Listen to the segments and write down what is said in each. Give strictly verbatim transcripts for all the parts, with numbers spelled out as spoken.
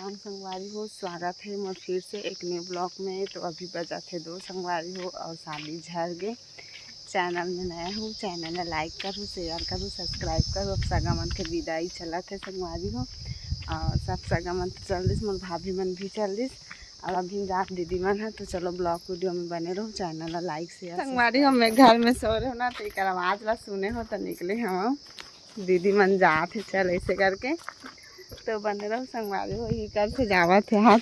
राम संगवारी हो, स्वागत हे मोर फिर से एक न्यू ब्लॉग में। तो अभी बजत हे दो संगवारी हो, और शादी झर गे। चैनल में नया हो, चैनल ला लाइक करो, शेयर करो, सब्सक्राइब करो। अब सगा मन के विदाई चलत हे संगवारी हो, और सब सगा मन तो चल दिस, मोर भाभी मन भी चल दिस, और अभी जात दीदी मन ह। तो चलो ब्लॉग वीडियो में बने रहो, चैनल ला लाइक शेयर संगवारी हो। मैं घर में सो रहे हो ना, तो एक आवाज ला सुने हो तो निकले हम। दीदी मन जात हे, चल ऐसे करके। तो बने रहो संगवारी हो, ही कर से जावत हे हाथ।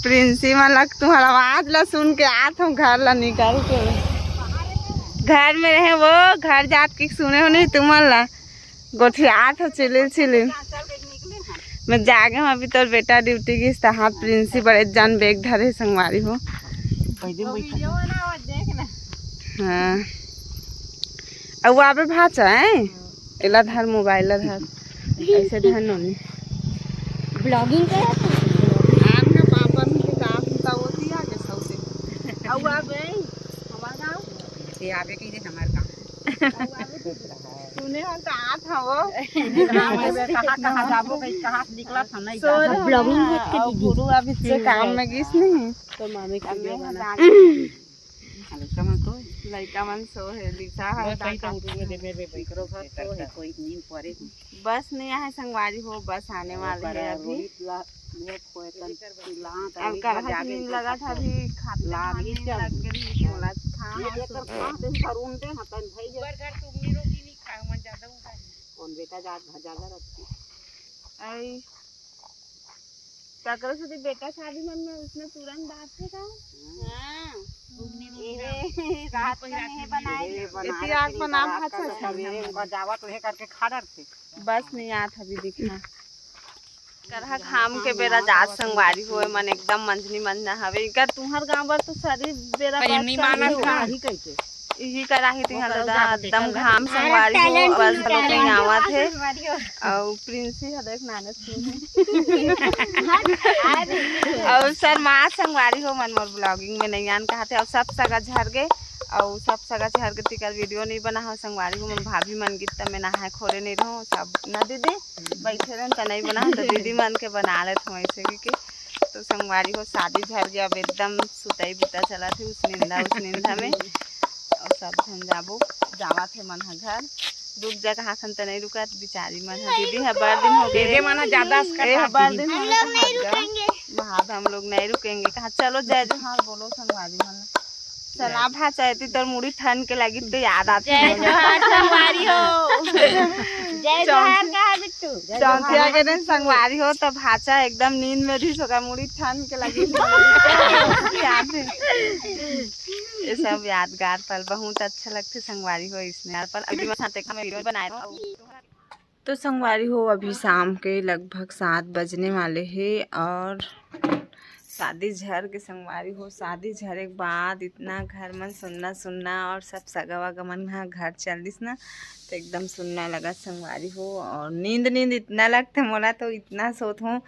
प्रिंसी मन लग तुम्हारा आवाज ला सुन के आत हूँ घर ला निकल के। घर में रहे वो, घर जात के सुने हो नहीं तुमन ला। गोठियात हो चिलिल चिलिल। मैं जागे हूँ अभी, तोर बेटा ड्यूटी गिस त। हाँ, प्रिंसी बड़े जान बैग धरे संगवारी हो। हाँ, अब आबे भाचा है। एला धर, मोबाइल ला धर, ऐसे धर नोनी। ब्लॉगिंग करत हूँ। आन ना पापा में के काम का होती है के सौते। अब आबे हमार गाँव। ये आबे की जे हमार गाँव। सुने हो तो आत हवो। कहाँ, कहाँ जाबो, कहीं कहाँ से निकलत हम नहीं सो जाबो। रहे ब्लॉगिंग हैं, मत कर और दीदी। गुरु अभी से काम में गिस नहीं। तो मामी के वीडियो बना। लड़का मन तो लड़का मन सो है, दिशा है, बस वही तो उठूंगे, देख मेरे पे बैठ करो, बस तो है, कोई नींद पड़े। बस नहीं आए संगवारी हो, बस आने वाले हैं अभी। अब कल हाथ नींद लगा था, अभी खाते खाने लग गई थी, बोला खाना ये तो खाते हैं, पर उनते हैं, तन भाई जब घर तुमने रोटी नहीं खाए, मन ज्यादा उठा है। कौन बेटा जा-, ज्यादा रखती। आई, तकरो से तो बेटा शादी मन में उसने तुरंत बात थे का? हाँ। ये रात का नहीं बनाए। ये बना इतिहास रखती, बना रात का भाषा तो सवेरे उनका जावा तो ये करके खा डरते। बस नहीं आत अभी दिखना। करहा घाम के बेरा जात संगवारी होए मन एकदम मंजनी मंजना हवे। इकर तुहर गांव बर तो सरी बेरा कहीं बात नहीं कर मानत रही। का। ही कहिके। इही करा ही तिहा दादा, एकदम घाम संगवारी हो, अवल घलो कहीं आवत हे। अउ प्रिंसी ह देख नानक सिंह हे। अउ शर्मा संगवारी हो मन मोर ब्लॉगिंग में नहीं आन कहाथे। अउ सब सगा झर गे, अउ सब सगा झर गे तिकर वीडियो नहीं बना हो संगवारी हो। मन भाभी मन गित त मैं नहाए खोरे नहीं रहूं, सब न दीदी बैठे रहन त नहीं बना हो, त दीदी मन के बना लेत हूँ ऐसे कि, कि तो संगवारी हो शादी झर गे, अब एकदम सुतई बुता चलत हे, उस निंदा, उस निंदा में। अउ सब झन जाबो, जावत हे मन ह घर। रुक जा, कहा खन त नहीं रुकत, बिचारी मन ह। दीदी ह बड़ दिन हो गए। दीदी मन ह ज्यादा ए, ह बड़ दिन हो गए, हम लोग नहीं रुकेंगे। वहाँ हम लोग नहीं रुकेंगे। कहा चलो जय जोहार बोलो संगवारी मन। चला भाचा, एती तोर मुड़ी ठन के लगी तो याद आथे। जय जोहार संगवारी हो। जय जोहार कहा बिट्टू। चौंतिया के दिन संगवारी हो तो भाचा एकदम नींद में रहिस, ओकर मुड़ी ठन के लगी। याद हे। ये सब यादगार पल बहुत अच्छा लगथे संगवारी हो, इसने यार पल। अभी मैं साथ एक वीडियो बनाए रहूं। तो संगवारी हो, अभी शाम के लगभग सात बजने वाले हे और शादी झर के संगवारी हो, शादी झरे के बाद इतना घर मन सुन्ना सुन्ना और सब सगा वगा मन ह घर चल दिस ना, तो एकदम सुन्ना लगत संगवारी हो। और नींद नींद इतना लगथे मोला, तो इतना सोत हूँ,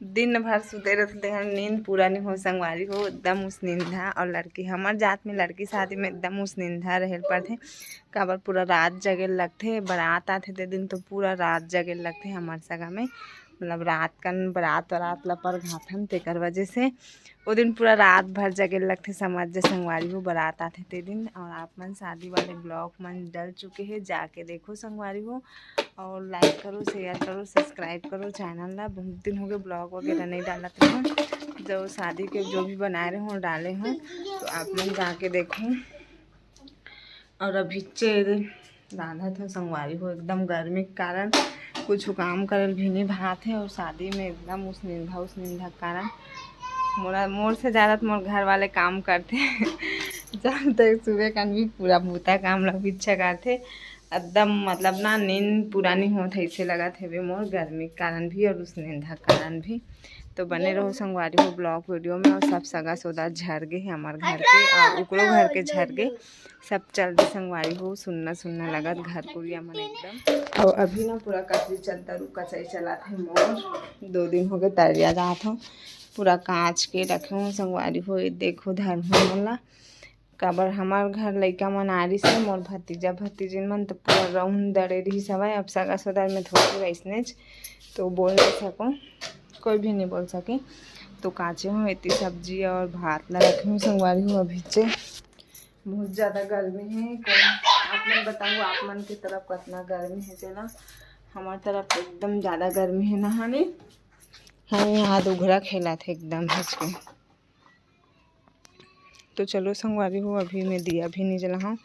दिन भर सुते रहते हैं, नींद पूरा नहीं हो संगवारी हो, एकदम उस निंदा। और लड़की हमर जात में लड़की शादी में एकदम उस निंदा रहे पड़थे, काबर पूरा रात जगे लगथे, बारात आथे ते दिन तो पूरा रात जगे लगथे हमर सगा में, मतलब रात कन बारात वारात ला परघाथन, तेकर वजह से ओ दिन पूरा रात भर जगे लगथे। समझ जा संगवारी हो, बारात आथे ते दिन। और आप मन शादी वाले ब्लॉग मन डल चुके हे, जाके देखो संगवारी हो, और लाइक करो, शेयर करो, सब्सक्राइब करो चैनल ला। बहुत दिन हो गए ब्लॉग वगैरह नहीं डालत रहूँ, जो शादी के जो भी बनाए रहूँ डाले हूँ, तो आप मन जाके देखो। और अभी चे रांधत हो संगवारी हो, एकदम गर्मी के कारण कुछ काम करल भी नहीं भात है, और शादी में एकदम उस निंदा उस निंदा के कारण मोरा, मोर से ज़्यादा तो मोर घर वाले काम करते। जब तक सुबह कन भी पूरा बूता काम ला पीछा करते, एकदम मतलब ना नींद पूरा नहीं होत है, ऐसे लगत है मोर गर्मी के कारण भी और उस निंदा के कारण भी। तो बने रहो संगवारी हो ब्लॉग वीडियो में। और सब सगा सोदा झर गे है हमार घर के, और ओकरो घर के झर गे। सब चल दे संगवारी हो, सुन्ना सुन्ना लगत घर कुरिया मन एकदम। और अभी ना पूरा कचरी चद्दर कचरी चलात है मोर, दो दिन हो गए तरिया जात हो, पूरा कांच के रखे हो संगवारी हो। ये देखो धर हो मोला, काबर हमार घर लइका मन आ रहिस हे, मोर भतीजा भतीजिन मन तो पूरा रौन दड़े रहिस हवय। अब सगा सोदर में थोड़ी रहिसनेच, तो बोल नहीं सको। कोई भी नहीं बोल सके। तो काचे हूँ इतनी सब्जी और भात ला रखे हूँ संगवारी हूँ अभी से। बहुत ज़्यादा गर्मी है। आप मन बताओ, आप मन की तरफ कितना गर्मी है? चला, हमारी तरफ एकदम ज़्यादा गर्मी है नहाने। हाँ, यहाँ तो घुरा खेला थे एकदम हंस के। तो चलो संगवारी हो, अभी मैं दिया भी नहीं जला हूँ।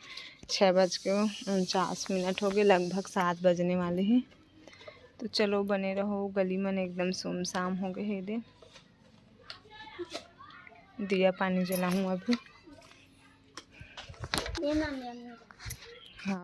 छः बज के उनचास मिनट हो गए, लगभग सात बजने वाले हैं। तो चलो बने रहो, गली मन एकदम सुमसाम हो गए है दे। दिया पानी जला हूँ अभी। हाँ।